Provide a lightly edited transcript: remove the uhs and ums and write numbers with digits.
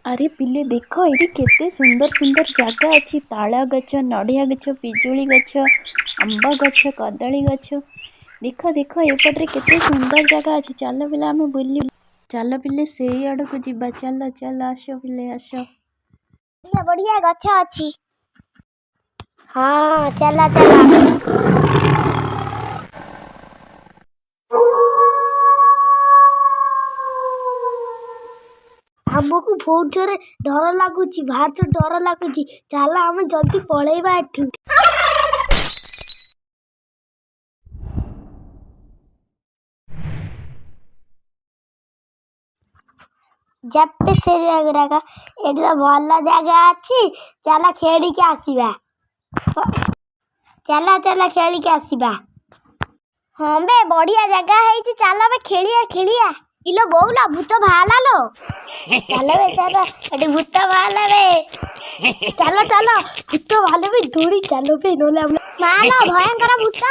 ଆରେ ପିଲେ ଦେଖ, ଏଇଠି କେତେ ସୁନ୍ଦର ସୁନ୍ଦର ଜାଗା ଅଛି। ତାଳ ଗଛ, ନଡ଼ିଆ ଗଛ, ପିଜୁଳି ଗଛ, ଆମ୍ବ ଗଛ, କଦଳୀ ଗଛ। ଦେଖ ଦେଖ, ଏପଟରେ କେତେ ସୁନ୍ଦର ଜାଗା ଅଛି। ଚାଲ ପିଲେ, ଆମେ ବୁଲି ଚାଲ ପିଲେ, ସେଇ ଆଡ଼କୁ ଯିବା। ଚାଲ ଚାଲ, ଆସ ପିଲେ ଆସ। ବଢିଆ ବଢିଆ ଗଛ ଅଛି। ହଁ, ଚାଲ ଚାଲ। ଆମକୁ ବହୁତ ଜୋରେ ଡର ଲାଗୁଛି, ଭାରି ଜୋରେ ଡର ଲାଗୁଛି। ଚାଲ ଆମେ ଜଲ୍ଦି ପଳେଇବା ଏଠୁ। ଯେବେ ଗୁଡାକ ଏଠି ତ ଭଲ ଜାଗା ଅଛି, ଚାଲ ଖେଳିକି ଆସିବା। ଚାଲ ଚାଲ, ଖେଳିକି ଆସିବା। ହଁ ବେ, ବଢିଆ ଜାଗା ହେଇଛି, ଚାଲ ବେ ଖେଳିଆ ଖେଳିଆ। ଇଲୋ ବୋଉଲୋ, ଭୂତ ବାହାରିଲା ଲୋ। ଚାଲ ବେ ଚାଲ, ଏଠି ଭୂତ ବାହାରିଲା ବେ। ଚାଲ ଚାଲ, ଭୂତ ବାହାରିଲେ ବି ଦୌଡ଼ି ଚାଲ ବେ, ନହେଲେ ଆମେ। ମା ଲୋ, ଭୟଙ୍କର ଭୂତ।